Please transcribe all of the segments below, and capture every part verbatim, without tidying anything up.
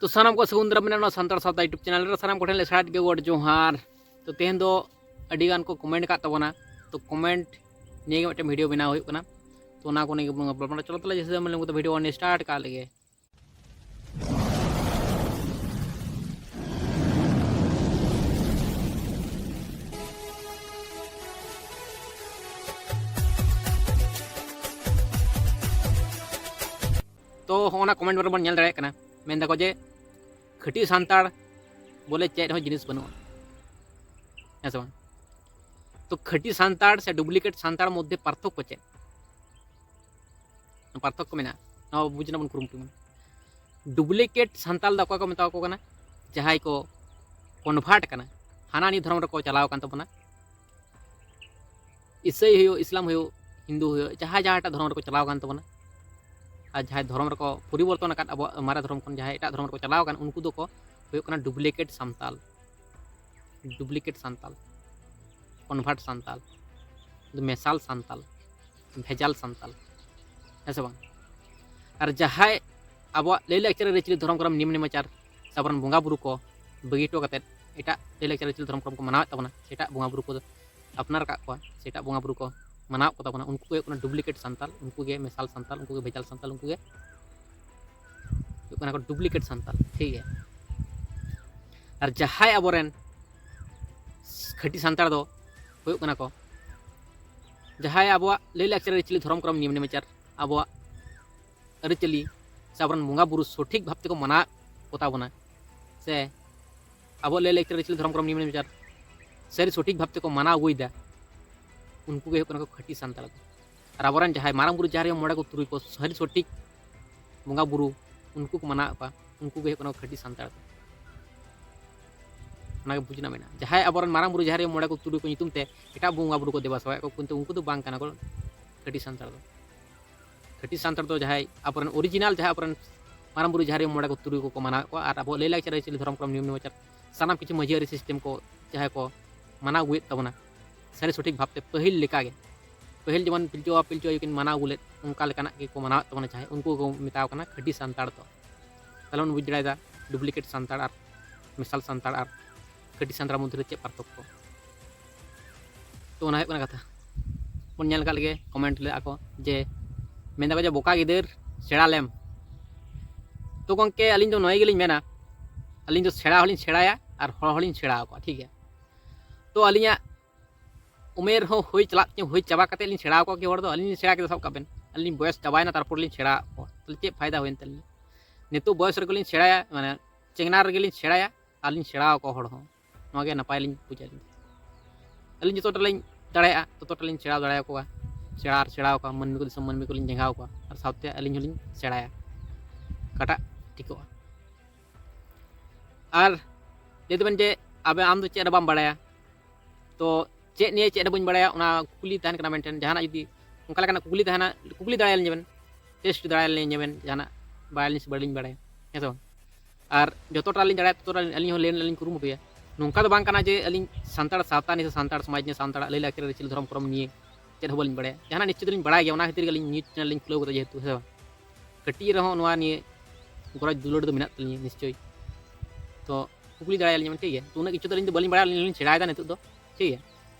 ᱛᱚ ᱥᱟᱱᱟᱢ ᱠᱚ ᱥᱟᱹᱜᱩᱱ ᱫᱟᱨᱟᱢ ᱢᱮᱱᱟᱜᱼᱟ ᱱᱚᱣᱟ ᱥᱟᱱᱛᱟᱲ ᱥᱟᱶᱛᱟ YouTube ᱪᱮᱱᱮᱞ ᱨᱮ᱾ ᱥᱟᱱᱟᱢ ᱠᱚᱴᱷᱮᱱ ᱞᱮ ᱥᱟᱨᱦᱟᱣ ᱜᱮ ᱜᱚᱰ ᱡᱚᱦᱟᱨ᱾ ᱛᱚ ᱛᱮᱦᱮᱧ ᱫᱚ ᱟᱹᱰᱤ ᱜᱟᱱ ᱠᱚ ᱠᱚᱢᱮᱱᱴ ᱟᱠᱟᱫ ᱛᱟᱵᱚᱱᱟ, ᱛᱚ ᱠᱚᱢᱮᱱᱴ ᱱᱤᱭᱮ ᱜᱮ ᱢᱤᱫᱴᱮᱱ ᱵᱷᱤᱰᱤᱭᱳ ᱵᱮᱱᱟᱣ ᱦᱩᱭᱩᱜ ᱠᱟᱱᱟ᱾ ᱛᱚ ᱚᱱᱟ ᱠᱚ ᱱᱤᱭᱮ ᱜᱮᱵᱚᱱ ᱜᱟᱯᱟᱞᱢᱟᱨᱟᱣ᱾ ᱪᱚᱞᱚ ᱛᱟᱦᱚᱞᱮ ᱡᱮᱥᱮ ᱢᱟᱱᱮ ᱵᱷᱤᱰᱤᱭᱳ ᱵᱚᱱ ᱥᱴᱟᱨᱴ ᱠᱟᱜ ᱞᱮᱜᱮ᱾ ᱛᱚ ᱦᱚᱸᱜᱼᱚ ᱱᱟ ᱠᱚᱢᱮᱱᱴ ᱨᱮᱵᱚᱱ ᱧᱮᱞ ᱫᱟᱲᱮᱭᱟᱜ ᱠᱟᱱᱟ, ᱢᱮᱱ ᱫᱟᱠᱚ ᱡᱮ ᱠᱷᱟᱹᱴᱤ ᱥᱟᱱᱛᱟᱲ ᱵᱚᱞᱮ ᱪᱮᱫ ᱦᱚᱸ ᱡᱤᱱᱤᱥ ᱵᱟᱹᱱᱩᱜᱼᱟ, ᱦᱮᱸ ᱥᱮ ᱵᱟᱝ? ᱛᱚ ᱠᱷᱟᱹᱴᱤ ᱥᱟᱱᱛᱟᱲ ᱥᱮ ᱰᱩᱯᱞᱤᱠᱮᱴ ᱥᱟᱱᱛᱟᱲ ᱢᱚᱫᱽᱫᱷᱮ ᱯᱟᱨᱛᱷᱚᱠᱠᱚ ᱪᱮᱫ? ᱯᱟᱨᱛᱷᱚᱠᱠᱚ ᱢᱮᱱᱟᱜᱼᱟ, ᱱᱚᱣᱟ ᱵᱩᱡᱽ ᱨᱮᱱᱟᱜ ᱵᱚᱱ ᱠᱩᱨᱩᱢᱩᱴᱩᱭ ᱢᱟ᱾ ᱰᱩᱯᱞᱤᱠᱮᱴ ᱥᱟᱱᱛᱟᱲ ᱫᱚ ᱚᱠᱚᱭ ᱠᱚ ᱢᱮᱛᱟ ᱠᱚ ᱠᱟᱱᱟ? ᱡᱟᱦᱟᱸᱭ ᱠᱚ ᱠᱚᱱᱵᱷᱟᱨᱴ ᱠᱟᱱᱟ, ᱦᱟᱱᱟ ᱱᱤᱭᱟᱹ ᱫᱷᱚᱨᱚᱢ ᱨᱮᱠᱚ ᱪᱟᱞᱟᱣ ᱟᱠᱟᱱ ᱛᱟᱵᱚᱱᱟ᱾ ᱤᱥᱟᱹᱭ ᱦᱩᱭᱩᱜ, ᱤᱥᱞᱟᱢ ᱦᱩᱭᱩᱜ, ᱦᱤᱱᱫᱩ ᱦᱩᱭᱩᱜ, ᱡᱟᱦᱟᱸᱭ ᱡᱟᱦᱟᱸᱴᱟᱜ ᱫᱷᱚᱨᱚᱢ ᱨᱮᱠᱚ ᱪᱟᱞᱟᱣ ᱟᱠᱟᱱ ᱛᱟᱵᱚᱱᱟ, ᱟᱨ ᱡᱟᱦᱟᱸᱭ ᱫᱷᱚᱨᱚᱢ ᱨᱮᱠᱚ ᱯᱚᱨᱤᱵᱚᱨᱛᱚᱱ ᱟᱠᱟᱫ, ᱟᱵᱚᱣᱟᱜ ᱢᱟᱨᱮ ᱫᱷᱚᱨᱚᱢ ᱠᱷᱚᱱ ᱡᱟᱦᱟᱸᱭ ᱮᱴᱟᱜ ᱫᱷᱚᱨᱚᱢ ᱨᱮᱠᱚ ᱪᱟᱞᱟᱣ ᱟᱠᱟᱱ, ᱩᱱᱠᱩ ᱫᱚᱠᱚ ᱦᱩᱭᱩᱜ ᱠᱟᱱᱟ duplicate Santal. Duplicate Santal, convert Santal, ᱢᱮᱥᱟᱞ ᱥᱟᱱᱛᱟᱞ, ᱵᱷᱮᱡᱟᱞ ᱥᱟᱱᱛᱟᱞ, ᱦᱮᱸ ᱥᱮ ᱵᱟᱝ? ᱟᱨ ᱡᱟᱦᱟᱸᱭ ᱟᱵᱚᱣᱟᱜ ᱞᱟᱹᱭᱼᱞᱟᱠᱪᱟᱨ, ᱟᱹᱨᱤᱪᱟᱹᱞᱤ, ᱫᱷᱚᱨᱚᱢ ᱠᱚᱨᱚᱢ, ᱱᱤᱭᱚᱢ ᱱᱮᱢᱟᱪᱟᱨ ᱥᱮ ᱟᱵᱚᱨᱮᱱ ᱵᱚᱸᱜᱟ ᱵᱩᱨᱩ ᱠᱚ ᱵᱟᱹᱜᱤ ᱦᱚᱴᱚ ᱠᱟᱛᱮᱫ ᱮᱴᱟᱜ ᱞᱟᱹᱭᱼᱞᱟᱠᱪᱟᱨ, ᱟᱹᱨᱤᱪᱟᱹᱞᱤ, ᱫᱷᱚᱨᱚᱢ ᱠᱚᱨᱚᱢ ᱠᱚ ᱢᱟᱱᱟᱣᱮᱫ ᱛᱟᱵᱚᱱᱟ, ᱥᱮ ᱮᱴᱟᱜ ᱵᱚᱸᱜᱟ ᱵᱩᱨᱩ ᱠᱚ ᱟᱯᱱᱟᱨ ᱟᱠᱟᱫ ᱠᱚᱣᱟ, ᱥᱮ ᱮᱴᱟᱜ ᱵᱚᱸᱜᱟ ᱵᱩᱨᱩ ᱠᱚ ᱢᱟᱱᱟᱣᱮᱫ ᱠᱚ ᱛᱟᱵᱚᱱᱟ, ᱩᱱᱠᱩ ᱜᱮ ᱦᱩᱭᱩᱜ ᱠᱟᱱᱟ ᱰᱩᱯᱞᱤᱠᱮᱴ ᱥᱟᱱᱛᱟᱞ, ᱩᱱᱠᱩ ᱜᱮ ᱢᱮᱥᱟᱞ ᱥᱟᱱᱛᱟᱞ, ᱩᱱᱠᱩ ᱜᱮ ᱵᱷᱮᱡᱟᱞ ᱥᱟᱱᱛᱟᱞ, ᱩᱱᱠᱩ ᱜᱮ ᱦᱩᱭᱩᱜ ᱠᱟᱱᱟ ᱠᱚ ᱰᱩᱯᱞᱤᱠᱮᱴ ᱥᱟᱱᱛᱟᱞ, ᱴᱷᱤᱠ ᱜᱮᱭᱟ᱾ ᱟᱨ ᱡᱟᱦᱟᱸᱭ ᱟᱵᱚᱨᱮᱱ ᱠᱷᱟᱹᱴᱤ ᱥᱟᱱᱛᱟᱲ ᱫᱚ ᱦᱩᱭᱩᱜ ᱠᱟᱱᱟ ᱠᱚ ᱡᱟᱦᱟᱸᱭ ᱟᱵᱚᱣᱟᱜ ᱞᱟᱹᱭᱼᱞᱟᱠᱪᱟᱨ, ᱟᱹᱨᱤᱪᱟᱹᱞᱤ, ᱫᱷᱚᱨᱚᱢ ᱠᱚᱨᱚᱢ, ᱱᱤᱭᱚᱢ ᱱᱮᱢᱟᱪᱟᱨ, ᱟᱵᱚᱣᱟᱜ ᱟᱹᱨᱤᱪᱟᱹᱞᱤ ᱥᱮ ᱟᱵᱚᱨᱮᱱ ᱵᱚᱸᱜᱟ ᱵᱩᱨᱩ ᱥᱚᱴᱷᱤᱠ ᱵᱷᱟᱵᱽ ᱛᱮᱠᱚ ᱢᱟᱱᱟᱣ ᱠᱚᱛᱟ ᱵᱚᱱᱟ, ᱥᱮ ᱟᱵᱚᱣᱟᱜ ᱞᱟᱹᱭᱼᱞᱟᱠᱪᱟᱨ, ᱟᱹᱨᱤᱪᱟᱹᱞᱤ, ᱫᱷᱚᱨᱚᱢ ᱠᱚᱨᱚᱢ, ᱱᱤᱭᱚᱢ ᱱᱮᱢᱟᱪᱟᱨ ᱥᱟᱹᱨᱤ ᱥᱚᱴᱷᱤᱠ ᱵᱷᱟᱵᱽ ᱛᱮᱠᱚ ᱢᱟᱱᱟᱣ ᱟᱹᱜᱩᱭᱮᱫᱟ, ᱩᱱᱠᱩ ᱜᱮ ᱦᱩᱭᱩᱜ ᱠᱟᱱᱟ ᱠᱚ ᱠᱷᱟᱹᱴᱤ ᱥᱟᱱᱛᱟᱲ ᱫᱚ᱾ ᱟᱨ ᱟᱵᱚᱨᱮᱱ ᱡᱟᱦᱟᱸᱭ ᱢᱟᱨᱟᱝ ᱵᱩᱨᱩ, ᱡᱟᱦᱮᱨ ᱟᱭᱳ, ᱢᱚᱬᱮ ᱠᱚ ᱛᱩᱨᱩᱭ ᱠᱚ ᱥᱟᱹᱨᱤ ᱥᱚᱴᱷᱤᱠ ᱵᱚᱸᱜᱟ ᱵᱩᱨᱩ ᱩᱱᱠᱩ ᱠᱚ ᱢᱟᱱᱟᱣᱮᱫ ᱠᱚᱣᱟ, ᱩᱱᱠᱩ ᱜᱮ ᱦᱩᱭᱩᱜ ᱠᱟᱱᱟ ᱠᱚ ᱠᱷᱟᱹᱴᱤ ᱥᱟᱱᱛᱟᱲ ᱫᱚ᱾ ᱚᱱᱟᱜᱮ ᱵᱩᱡᱽ ᱨᱮᱱᱟᱜ ᱢᱮᱱᱟᱜᱼᱟ᱾ ᱡᱟᱦᱟᱸᱭ ᱟᱵᱚᱨᱮᱱ ᱢᱟᱨᱟᱝ ᱵᱩᱨᱩ, ᱡᱟᱦᱮᱨ ᱟᱭᱳ, ᱢᱚᱬᱮ ᱠᱚ ᱛᱩᱨᱩᱭ ᱠᱚ ᱧᱩᱛᱩᱢ ᱛᱮ ᱮᱴᱟᱜ ᱵᱚᱸᱜᱟ ᱵᱩᱨᱩ ᱠᱚ ᱫᱮᱵᱟ ᱥᱮᱵᱟᱭᱮᱫ ᱠᱚᱣᱟ, ᱠᱤᱱᱛᱩ ᱩᱱᱠᱩ ᱫᱚ ᱵᱟᱝ ᱠᱟᱱᱟ ᱠᱚ ᱠᱷᱟᱹᱴᱤ ᱥᱟᱱᱛᱟᱲ ᱫᱚ᱾ ᱠᱷᱟᱹᱴᱤ ᱥᱟᱱᱛᱟᱲ ᱫᱚ ᱡᱟᱦᱟᱸᱭ ᱟᱵᱚᱨᱮᱱ ᱚᱨᱤᱡᱤᱱᱟᱞ, ᱡᱟᱦᱟᱸᱭ ᱟᱵᱚᱨᱮᱱ ᱢᱟᱨᱟᱝ ᱵᱩᱨᱩ, ᱡᱟᱦᱮᱨ ᱟᱭᱳ, ᱢᱚᱬᱮ ᱠᱚ ᱛᱩᱨᱩᱭ ᱠᱚᱠᱚ ᱢᱟᱱᱟᱣᱮᱫ ᱠᱚᱣᱟ, ᱟᱨ ᱟᱵᱚᱣᱟᱜ ᱞᱟᱹᱭᱼᱞᱟᱠᱪᱟᱨ, ᱟᱹᱨᱤᱪᱟᱹᱞᱤ, ᱫᱷᱚᱨᱚᱢ ᱠᱚᱨᱚᱢ, ᱱᱤᱭᱚᱢ ᱱᱮᱢᱟᱪᱟᱨ, ᱥᱟᱱᱟᱢ ᱠᱤᱪᱷᱩ ᱢᱟᱹᱡᱷᱤ ᱟᱹᱨᱤ ᱥᱤᱥᱴᱮᱢ ᱠᱚ ᱡᱟᱦᱟᱸᱭ ᱠᱚ ᱢᱟᱱᱟᱣ ᱟᱹᱜᱩᱭᱮᱫ ᱛᱟᱵᱚᱱᱟ ᱥᱟᱹᱨᱤ ᱥᱚᱴᱷᱤᱠ ᱵᱷᱟᱵᱽᱛᱮ, ᱯᱟᱹᱦᱤᱞ ᱞᱮᱠᱟᱜᱮ, ᱯᱟᱹᱦᱤᱞ ᱡᱮᱢᱚᱱ ᱯᱤᱞᱪᱩ ᱵᱟᱵᱟ, ᱯᱤᱞᱪᱩ ᱟᱭᱳ ᱠᱤᱱ ᱢᱟᱱᱟᱣ ᱟᱹᱜᱩ ᱞᱮᱫ, ᱚᱱᱠᱟ ᱞᱮᱠᱟᱱᱟᱜ ᱜᱮᱠᱚ ᱢᱟᱱᱟᱣᱮᱫ ᱛᱟᱵᱚᱱᱟ ᱡᱟᱦᱟᱸᱭ, ᱩᱱᱠᱩ ᱠᱚ ᱢᱮᱛᱟᱣ ᱠᱟᱱᱟ ᱠᱷᱟᱹᱴᱤ ᱥᱟᱱᱛᱟᱲ ᱫᱚ᱾ ᱛᱟᱦᱞᱮ ᱵᱚᱱ ᱵᱩᱡᱽ ᱫᱟᱲᱮᱭᱟᱫᱟ ᱰᱩᱯᱞᱤᱠᱮᱴ ᱥᱟᱱᱛᱟᱲ ᱟᱨ ᱢᱮᱥᱟᱞ ᱥᱟᱱᱛᱟᱲ ᱟᱨ ᱠᱷᱟᱹᱴᱤ ᱥᱟᱱᱛᱟᱲ ᱢᱚᱫᱽᱫᱷᱮ ᱨᱮ ᱪᱮᱫ ᱯᱟᱨᱛᱷᱚᱠᱠᱚ? ᱛᱚ ᱚᱱᱟ ᱦᱩᱭᱩᱜ ᱠᱟᱱᱟ ᱠᱟᱛᱷᱟ᱾ ᱵᱚᱱ ᱧᱮᱞ ᱟᱠᱟᱫ ᱞᱮᱜᱮ, ᱠᱚᱢᱮᱱᱴ ᱞᱮᱫᱼᱟ ᱠᱚ ᱡᱮ, ᱢᱮᱱ ᱫᱟᱠᱚ ᱡᱮ, "ᱵᱚᱠᱟ ᱜᱤᱫᱟᱹᱨ, ᱥᱮᱬᱟ ᱞᱮᱢ᱾" ᱛᱚ ᱜᱚᱢᱠᱮ, ᱟᱹᱞᱤᱧ ᱫᱚ ᱱᱚᱣᱟ ᱜᱮᱞᱤᱧ ᱢᱮᱱᱟ, ᱟᱹᱞᱤᱧ ᱫᱚ ᱥᱮᱬᱟ ᱦᱚᱸᱞᱤᱧ ᱥᱮᱬᱟᱭᱟ ᱟᱨ ᱦᱚᱲ ᱦᱚᱸᱞᱤᱧ ᱥᱮᱬᱟ ᱟᱠᱚᱣᱟ, ᱴᱷᱤᱠ ᱜᱮᱭᱟ᱾ ᱛᱚ ᱟᱹᱞᱤᱧᱟᱜ ᱩᱢᱮᱨ ᱦᱚᱸ ᱦᱩᱭ ᱪᱟᱞᱟᱜ ᱛᱤᱧᱟᱹ, ᱦᱩᱭ ᱪᱟᱵᱟ ᱠᱟᱛᱮᱫ ᱞᱤᱧ ᱥᱮᱬᱟ ᱟᱠᱚᱣᱟ ᱠᱤ ᱦᱚᱲ ᱫᱚ? ᱟᱹᱞᱤᱧ ᱞᱤᱧ ᱥᱮᱬᱟ ᱠᱮᱫᱟ, ᱥᱟᱵ ᱠᱟᱜ ᱵᱮᱱ, ᱟᱹᱞᱤᱧ ᱵᱚᱭᱮᱥ ᱪᱟᱵᱟᱭᱮᱱᱟ, ᱛᱟᱨᱯᱚᱨ ᱞᱤᱧ ᱥᱮᱬᱟ ᱟᱠᱚᱣᱟ, ᱛᱟᱦᱚᱞᱮ ᱪᱮᱫ ᱯᱷᱟᱭᱫᱟ ᱦᱩᱭᱮᱱ ᱛᱟᱹᱞᱤᱧᱟ? ᱱᱤᱛᱚᱜ ᱵᱚᱭᱮᱥ ᱨᱮᱜᱮ ᱞᱤᱧ ᱥᱮᱬᱟᱭᱟ, ᱢᱟᱱᱮ ᱪᱮᱝᱱᱟ ᱨᱮᱜᱮ ᱞᱤᱧ ᱥᱮᱬᱟᱭᱟ ᱟᱨ ᱞᱤᱧ ᱥᱮᱬᱟ ᱟᱠᱚᱣᱟ ᱦᱚᱲ ᱦᱚᱸ᱾ ᱱᱚᱣᱟ ᱜᱮ ᱱᱟᱯᱟᱭ ᱞᱤᱧ ᱵᱩᱡᱟ ᱟᱹᱞᱤᱧ ᱫᱚ᱾ ᱟᱹᱞᱤᱧ ᱡᱚᱛᱚᱴᱟ ᱞᱤᱧ ᱫᱟᱲᱮᱭᱟᱜᱼᱟ, ᱛᱚᱛᱚᱴᱟ ᱞᱤᱧ ᱥᱮᱬᱟ ᱫᱟᱲᱮᱭᱟᱠᱚᱣᱟ, ᱥᱮᱬᱟ ᱟᱨ ᱥᱮᱬᱟ ᱟᱠᱚᱣᱟ, ᱢᱟᱹᱱᱢᱤ ᱠᱚ, ᱫᱤᱥᱚᱢ ᱢᱟᱹᱱᱢᱤ ᱠᱚᱞᱤᱧ ᱪᱮᱸᱜᱷᱟᱣ ᱠᱚᱣᱟ, ᱟᱨ ᱥᱟᱶᱛᱮ ᱟᱹᱞᱤᱧ ᱦᱚᱸᱞᱤᱧ ᱥᱮᱬᱟᱭᱟ, ᱚᱠᱟᱴᱟᱜ ᱴᱷᱤᱠᱚᱜᱼᱟ᱾ ᱟᱨ ᱞᱟᱹᱭ ᱫᱚᱵᱮᱱ ᱡᱮ, "ᱟᱵᱮ, ᱟᱢ ᱫᱚ ᱪᱮᱫ ᱦᱚᱸ ᱵᱟᱢ ᱵᱟᱲᱟᱭᱟ", ᱛᱚ ᱪᱮᱫ ᱱᱤᱭᱮ ᱪᱮᱫ ᱦᱚᱸ ᱵᱟᱹᱧ ᱵᱟᱲᱟᱭᱟ, ᱚᱱᱟ ᱠᱩᱠᱞᱤ ᱛᱟᱦᱮᱱ ᱠᱟᱱᱟ ᱢᱤᱫᱴᱮᱱ᱾ ᱡᱟᱦᱟᱱᱟᱜ ᱡᱩᱫᱤ ᱚᱱᱠᱟ ᱞᱮᱠᱟᱱᱟᱜ ᱠᱩᱠᱞᱤ ᱛᱟᱦᱮᱱᱟ, ᱠᱩᱠᱞᱤ ᱫᱟᱲᱮᱭᱟᱞᱤᱧ ᱵᱮᱱ, ᱴᱮᱥᱴ ᱫᱟᱲᱮᱭᱟᱞᱤᱧ ᱵᱮᱱ, ᱡᱟᱦᱟᱱᱟᱜ ᱵᱟᱲᱟᱭ ᱞᱤᱧ ᱥᱮ ᱵᱟᱹᱞᱤᱧ ᱵᱟᱲᱟᱭᱟ, ᱦᱮᱸ ᱥᱮ ᱵᱟᱝ? ᱟᱨ ᱡᱚᱛᱚᱴᱟ ᱞᱤᱧ ᱫᱟᱲᱮᱭᱟᱜᱼᱟ, ᱛᱚᱛᱚᱴᱟ ᱟᱹᱞᱤᱧ ᱦᱚᱸ ᱞᱟᱹᱭ ᱨᱮᱱᱟᱜ ᱞᱤᱧ ᱠᱩᱨᱩᱢᱩᱴᱩᱭᱟ᱾ ᱱᱚᱝᱠᱟ ᱫᱚ ᱵᱟᱝ ᱠᱟᱱᱟ ᱡᱮ ᱟᱹᱞᱤᱧ ᱥᱟᱱᱛᱟᱲ ᱥᱟᱶᱛᱟ ᱱᱤᱭᱮ ᱥᱮ ᱥᱟᱱᱛᱟᱲ ᱥᱚᱢᱟᱡᱽ ᱱᱤᱭᱮ, ᱥᱟᱱᱛᱟᱲ ᱞᱟᱹᱭ ᱞᱟᱠᱪᱟᱨ, ᱟᱹᱨᱤᱪᱟᱹᱞᱤ, ᱫᱷᱚᱨᱚᱢ, ᱠᱚᱨᱚᱢ ᱱᱤᱭᱮ ᱪᱮᱫ ᱦᱚᱸ ᱵᱟᱹᱞᱤᱧ ᱵᱟᱲᱟᱭᱟ᱾ ᱡᱟᱦᱟᱱᱟᱜ ᱱᱤᱥᱪᱚᱭ ᱫᱚᱞᱤᱧ ᱵᱟᱲᱟᱭ ᱜᱮᱭᱟ, ᱚᱱᱟ ᱠᱷᱟᱹᱛᱤᱨ ᱜᱮ ᱟᱹᱞᱤᱧ ᱱᱤᱭᱩᱡᱽ ᱪᱮᱱᱮᱞ ᱞᱤᱧ ᱠᱷᱩᱞᱟᱹᱣ ᱠᱟᱫᱟ, ᱡᱮᱦᱮᱛᱩ, ᱦᱮᱸ ᱥᱮ ᱵᱟᱝ? ᱠᱟᱹᱴᱤᱡ ᱨᱮᱦᱚᱸ ᱱᱚᱣᱟ ᱱᱤᱭᱮ ᱜᱚᱨᱚᱡᱽ ᱫᱩᱞᱟᱹᱲ ᱫᱚ ᱢᱮᱱᱟᱜ ᱛᱟᱹᱞᱤᱧᱟ ᱱᱤᱥᱪᱚᱭ᱾ ᱛᱚ ᱠᱩᱠᱞᱤ ᱫᱟᱲᱮᱭᱟᱞᱤᱧᱟ ᱵᱮᱱ, ᱴᱷᱤᱠ ᱜᱮᱭᱟ? ᱛᱚ ᱩᱱᱟᱹᱜ ᱠᱤᱪᱷᱩ ᱫᱚ ᱟᱹᱞᱤᱧ ᱫᱚ ᱵᱟᱹᱞᱤᱧ ᱵᱟᱲᱟᱭᱟ, ᱟᱹᱞᱤᱧ ᱞᱤᱧ ᱥᱮᱬᱟᱭᱮᱫᱟ ᱱᱤᱛᱚᱜ ᱫᱚ, ᱴᱷᱤᱠ ᱜᱮᱭᱟ?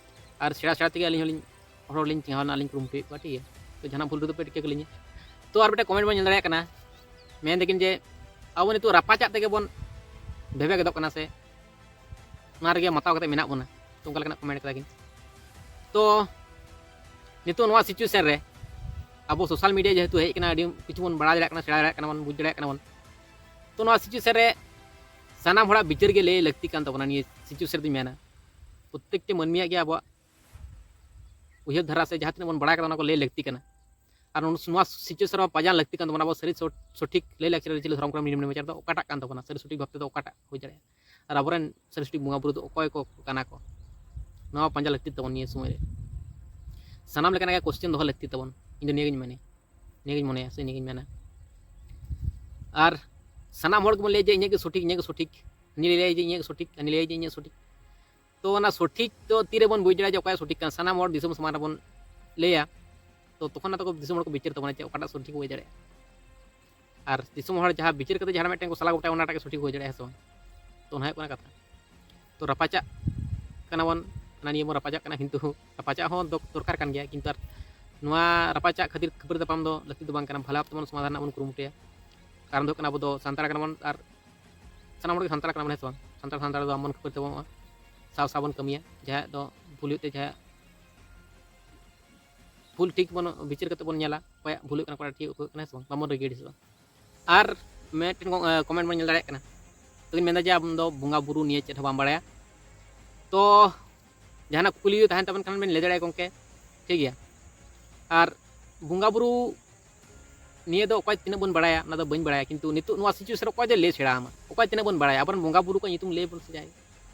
ᱟᱨ ᱥᱮᱬᱟ ᱥᱮᱬᱟ ᱛᱮᱜᱮ ᱟᱹᱞᱤᱧ ᱦᱚᱸᱞᱤᱧ, ᱦᱚᱲ ᱦᱚᱸᱞᱤᱧ ᱪᱮᱸᱜᱷᱟᱣ ᱨᱮᱱᱟᱜ ᱞᱤᱧ ᱠᱩᱨᱩᱢᱩᱴᱩᱭᱮᱫ ᱠᱚᱣᱟ, ᱴᱷᱤᱠ ᱜᱮᱭᱟ? ᱛᱚ ᱡᱟᱦᱟᱱᱟᱜ ᱵᱷᱩᱞ ᱨᱮᱫᱚ ᱯᱮ ᱴᱷᱤᱠᱟᱹ ᱠᱟᱹᱞᱤᱧᱟ᱾ ᱛᱚ ᱟᱨ ᱢᱤᱫᱴᱮᱱ ᱠᱚᱢᱮᱱᱴ ᱵᱚᱱ ᱧᱮᱞ ᱫᱟᱲᱮᱭᱟᱜ ᱠᱟᱱᱟ, ᱢᱮᱱ ᱫᱟᱠᱤᱱ ᱡᱮ, "ᱟᱵᱚ ᱱᱤᱛᱚᱜ ᱨᱟᱯᱟᱪᱟᱜ ᱛᱮᱜᱮ ᱵᱚᱱ ᱵᱷᱮᱵᱮ ᱜᱮᱫᱚᱜ ᱠᱟᱱᱟ ᱥᱮ ᱚᱱᱟ ᱨᱮᱜᱮ ᱢᱟᱛᱟᱣ ᱠᱟᱛᱮ ᱢᱮᱱᱟᱜ ᱵᱚᱱᱟ?" ᱛᱚ ᱚᱱᱠᱟ ᱞᱮᱠᱟᱱᱟᱜ ᱠᱚᱢᱮᱱᱴ ᱠᱟᱫᱟ ᱠᱤᱱ᱾ ᱛᱚ ᱱᱤᱛᱚᱜ ᱱᱚᱣᱟ ᱥᱤᱪᱩᱭᱮᱥᱚᱱ ᱨᱮ ᱟᱵᱚ ᱥᱳᱥᱟᱞ ᱢᱤᱰᱤᱭᱟ ᱡᱮᱦᱮᱛᱩ ᱦᱮᱡ ᱟᱠᱟᱱᱟ, ᱟᱹᱰᱤ ᱠᱤᱪᱷᱩ ᱵᱚᱱ ᱵᱟᱲᱟᱭ ᱫᱟᱲᱮᱭᱟᱜ ᱠᱟᱱᱟ, ᱥᱮᱬᱟ ᱫᱟᱲᱮᱭᱟᱜ ᱠᱟᱱᱟ ᱵᱚᱱ, ᱵᱩᱡᱽ ᱫᱟᱲᱮᱭᱟᱜ ᱠᱟᱱᱟ ᱵᱚᱱ᱾ ᱛᱚ ᱱᱚᱣᱟ ᱥᱤᱪᱩᱭᱮᱥᱚᱱ ᱨᱮ ᱥᱟᱱᱟᱢ ᱦᱚᱲᱟᱜ ᱵᱤᱪᱟᱹᱨ ᱜᱮ ᱞᱟᱹᱭ ᱞᱟᱹᱠᱛᱤ ᱠᱟᱱ ᱛᱟᱵᱚᱱᱟ᱾ ᱱᱤᱭᱟᱹ ᱥᱤᱪᱩᱭᱮᱥᱚᱱ ᱨᱮᱫᱚᱧ ᱢᱮᱱᱟ, ᱯᱨᱚᱛᱛᱮᱠᱴᱤ ᱢᱟᱹᱱᱢᱤᱭᱟᱜ ᱜᱮ ᱟᱵᱚᱣᱟᱜ ᱩᱭᱦᱟᱹᱨ ᱫᱷᱟᱨᱟ ᱥᱮ ᱡᱟᱦᱟᱸ ᱛᱤᱱᱟᱹᱜ ᱵᱚᱱ ᱵᱟᱲᱟᱭ ᱠᱟᱫᱟ, ᱚᱱᱟ ᱠᱚ ᱞᱟᱹᱭ ᱞᱟᱹᱠᱛᱤ ᱠᱟᱱᱟ᱾ ᱟᱨ ᱱᱚᱣᱟ ᱥᱤᱪᱩᱭᱮᱥᱚᱱ ᱨᱮ ᱯᱟᱸᱡᱟ ᱞᱟᱹᱠᱛᱤ ᱠᱟᱱ ᱛᱟᱵᱚᱱᱟ, ᱟᱵᱚ ᱥᱟᱹᱨᱤ ᱥᱚ-, ᱥᱚᱴᱷᱤᱠ ᱞᱟᱹᱭ ᱞᱟᱠᱪᱟᱨ, ᱟᱹᱨᱤᱪᱟᱹᱞᱤ, ᱫᱷᱚᱨᱚᱢ, ᱠᱚᱨᱚᱢ, ᱱᱤᱭᱚᱢ ᱱᱮᱢᱟᱪᱟᱨ ᱫᱚ ᱚᱠᱟᱴᱟᱜ ᱠᱟᱱ ᱛᱟᱵᱚᱱᱟ, ᱥᱟᱹᱨᱤ ᱥᱚᱴᱷᱤᱠ ᱵᱷᱟᱵᱽ ᱛᱮᱫᱚ ᱚᱠᱟᱴᱟᱜ ᱦᱩᱭ ᱫᱟᱲᱮᱭᱟᱜᱼᱟ᱾ ᱟᱨ ᱟᱵᱚᱨᱮᱱ ᱥᱟᱹᱨᱤ ᱥᱚᱴᱷᱤᱠ ᱵᱚᱸᱜᱟ ᱵᱩᱨᱩ ᱫᱚ ᱚᱠᱚᱭ ᱠᱚ ᱠᱟᱱᱟ ᱠᱚ, ᱱᱚᱣᱟ ᱯᱟᱸᱡᱟ ᱞᱟᱹᱠᱛᱤ ᱛᱟᱵᱚᱱ ᱱᱤᱭᱟᱹ ᱥᱚᱢᱚᱭ ᱨᱮ᱾ ᱥᱟᱱᱟᱢ ᱞᱮᱠᱟᱱᱟᱜ ᱜᱮ ᱠᱚᱥᱪᱮᱱ ᱫᱚᱦᱚ ᱞᱟᱹᱠᱛᱤ ᱛᱟᱵᱚᱱ, ᱤᱧ ᱫᱚ ᱱᱤᱭᱟᱹ ᱜᱤᱧ ᱢᱚᱱᱮᱭᱟ, ᱱᱤᱭᱟᱹ ᱜᱤᱧ ᱢᱚᱱᱮᱭᱟ ᱥᱮ ᱱᱤᱭᱟᱹ ᱜᱤᱧ ᱢᱮᱱᱟ᱾ ᱟᱨ ᱥᱟᱱᱟᱢ ᱦᱚᱲ ᱜᱮᱵᱚᱱ ᱞᱟᱹᱭᱟ ᱡᱮ ᱤᱧᱟᱹᱜ ᱜᱮ ᱥᱚᱴᱷᱤᱠ, ᱤᱧᱟᱹᱜ ᱜᱮ ᱥᱚᱴᱷᱤᱠ, ᱦᱟᱹᱱᱤ ᱞᱟᱹᱭᱟᱭ ᱡᱮ ᱤᱧᱟᱹᱜ ᱥᱚᱴᱷᱤᱠ, ᱦᱟᱹᱱᱤ ᱞᱟᱹᱭᱟᱭ ᱡᱮ ᱤᱧᱟᱹᱜ ᱥᱚᱴᱷᱤᱠ᱾ ᱛᱚ ᱚᱱᱟ ᱥᱚᱴᱷᱤᱠ ᱫᱚ ᱛᱤᱨᱮᱵᱚᱱ ᱵᱩᱡᱽ ᱫᱟᱲᱮᱭᱟᱜᱼᱟ ᱡᱮ ᱚᱠᱚᱭᱟᱜ ᱥᱚᱴᱷᱤᱠ ᱠᱟᱱᱟ? ᱥᱟᱱᱟᱢ ᱦᱚᱲ ᱫᱤᱥᱚᱢ ᱥᱟᱢᱟᱝ ᱨᱮᱵᱚᱱ ᱞᱟᱹᱭᱟ, ᱛᱚ ᱛᱚᱠᱷᱚᱱ ᱟᱫᱚ ᱠᱚ, ᱫᱤᱥᱚᱢ ᱦᱚᱲ ᱠᱚ ᱵᱤᱪᱟᱹᱨ ᱛᱟᱵᱚᱱᱟ ᱡᱮ ᱚᱠᱟᱴᱟᱜ ᱥᱚᱴᱷᱤᱠ ᱦᱩᱭ ᱫᱟᱲᱮᱭᱟᱜᱼᱟ᱾ ᱟᱨ ᱫᱤᱥᱚᱢ ᱦᱚᱲ ᱡᱟᱦᱟᱸ ᱵᱤᱪᱟᱹᱨ ᱠᱟᱛᱮ ᱡᱟᱦᱟᱱᱟᱜ ᱢᱤᱫᱴᱮᱱ ᱠᱚ ᱥᱟᱞᱟ ᱜᱚᱴᱟᱭᱟ, ᱚᱱᱟᱴᱟᱜ ᱜᱮ ᱥᱚᱴᱷᱤᱠ ᱦᱩᱭ ᱫᱟᱲᱮᱭᱟᱜᱼᱟ, ᱦᱮᱸ ᱥᱮ ᱵᱟᱝ? ᱛᱚ ᱚᱱᱟ ᱦᱩᱭᱩᱜ ᱠᱟᱱᱟ ᱠᱟᱛᱷᱟ᱾ ᱛᱚ ᱨᱟᱯᱟᱪᱟᱜ ᱠᱟᱱᱟ ᱵᱚᱱ, ᱦᱟᱱᱟ ᱱᱤᱭᱟᱹ ᱵᱚᱱ ᱨᱟᱯᱟᱪᱟᱜ ᱠᱟᱱᱟ, ᱠᱤᱱᱛᱩ ᱨᱟᱯᱟᱪᱟᱜ ᱦᱚᱸ ᱫᱚ ᱫᱚᱨᱠᱟᱨ ᱠᱟᱱ ᱜᱮᱭᱟ, ᱠᱤᱱᱛᱩ ᱟᱨ ᱱᱚᱣᱟ ᱨᱟᱯᱟᱪᱟᱜ ᱠᱷᱟᱹᱛᱤᱨ ᱠᱷᱟᱹᱯᱟᱹᱨᱤ ᱛᱟᱯᱟᱢ ᱫᱚ ᱞᱟᱹᱠᱛᱤ ᱫᱚ ᱵᱟᱝ ᱠᱟᱱᱟ᱾ ᱵᱷᱟᱞᱮ ᱵᱷᱟᱵ ᱛᱮᱵᱚᱱ ᱥᱚᱢᱟᱫᱷᱟᱱ ᱨᱮᱱᱟᱜ ᱵᱚᱱ ᱠᱩᱨᱩᱢᱩᱴᱩᱭᱟ᱾ ᱠᱟᱨᱚᱱ ᱫᱚ ᱦᱩᱭᱩᱜ ᱠᱟᱱᱟ, ᱟᱵᱚ ᱫᱚ ᱥᱟᱱᱛᱟᱲ ᱠᱟᱱᱟ ᱵᱚᱱ, ᱟᱨ ᱥᱟᱱᱟᱢ ᱦᱚᱲ ᱜᱮ ᱥᱟᱱᱛᱟᱲ ᱠᱟᱱᱟ ᱵᱚᱱ, ᱦᱮᱸ ᱥᱮ ᱵᱟᱝ? ᱥᱟᱱᱛᱟᱲ ᱥᱟᱱᱛᱟᱲ ᱫᱚ ᱟᱢ ᱵᱚᱱ ᱠᱷᱟᱹᱯᱟᱹᱨᱤ ᱛᱟᱵᱚᱱ ᱢᱟ, ᱥᱟᱶ ᱥᱟᱶ ᱵᱚᱱ ᱠᱟᱹᱢᱤᱭᱟ᱾ ᱡᱟᱦᱟᱸᱭᱟᱜ ᱫᱚ ᱵᱷᱩᱞ ᱦᱩᱭᱩᱜ ᱛᱮ, ᱡᱟᱦᱟᱸᱭᱟᱜ ᱵᱷᱩᱞ ᱴᱷᱤᱠ ᱵᱚᱱ ᱵᱤᱪᱟᱹᱨ ᱠᱟᱛᱮ ᱵᱚᱱ ᱧᱮᱞᱟ, ᱚᱠᱚᱭᱟᱜ ᱵᱷᱩᱞ ᱦᱩᱭᱩᱜ ᱠᱟᱱᱟ, ᱚᱠᱚᱭᱟᱜ ᱴᱷᱤᱠ ᱦᱩᱭᱩᱜ ᱠᱟᱱᱟ, ᱦᱮᱸ ᱥᱮ ᱵᱟᱝ? ᱵᱟᱵᱚᱱ ᱨᱟᱹᱜᱤ ᱟᱹᱲᱤᱥᱚᱜᱼᱟ᱾ ᱟᱨ ᱢᱤᱫᱴᱮᱱ ᱠᱚ, ᱮ, ᱠᱚᱢᱮᱱᱴ ᱵᱚᱱ ᱧᱮᱞ ᱫᱟᱲᱮᱭᱟᱜ ᱠᱟᱱᱟ᱾ ᱛᱚᱵᱮᱧ ᱢᱮᱱᱫᱟ ᱡᱮ ᱟᱢ ᱫᱚ ᱵᱚᱸᱜᱟ ᱵᱩᱨᱩ ᱱᱤᱭᱮ ᱪᱮᱫ ᱦᱚᱸ ᱵᱟᱢ ᱵᱟᱲᱟᱭᱟ᱾ ᱛᱚ ᱡᱟᱦᱟᱱᱟᱜ ᱠᱩᱠᱞᱤ ᱡᱩᱫᱤ ᱛᱟᱦᱮᱱ ᱛᱟᱵᱮᱱ ᱠᱷᱟᱱ ᱵᱮᱱ ᱞᱟᱹᱭ ᱫᱟᱲᱮᱭᱟᱜᱼᱟ ᱜᱚᱢᱠᱮ, ᱴᱷᱤᱠ ᱜᱮᱭᱟ᱾ ᱟᱨ ᱵᱚᱸᱜᱟ ᱵᱩᱨᱩ ᱱᱤᱭᱟᱹ ᱫᱚ ᱚᱠᱚᱭ ᱛᱤᱱᱟᱹᱜ ᱵᱚᱱ ᱵᱟᱲᱟᱭᱟ, ᱚᱱᱟ ᱫᱚ ᱵᱟᱹᱧ ᱵᱟᱲᱟᱭᱟ, ᱠᱤᱱᱛᱩ ᱱᱤᱛᱚᱜ ᱱᱚᱣᱟ ᱥᱤᱪᱩᱭᱮᱥᱚᱱ ᱨᱮ ᱚᱠᱚᱭ ᱫᱚᱭ ᱞᱟᱹᱭ ᱥᱮᱬᱟ ᱟᱢᱟ? ᱚᱠᱚᱭ ᱛᱤᱱᱟᱹᱜ ᱵᱚᱱ ᱵᱟᱲᱟᱭᱟ? ᱟᱵᱚᱨᱮᱱ ᱵᱚᱸᱜᱟ ᱵᱩᱨᱩ ᱠᱚᱣᱟᱜ ᱧᱩᱛᱩᱢ ᱞᱟᱹᱭ ᱵᱚᱱ ᱥᱮ ᱡᱟᱦᱟᱸᱭ,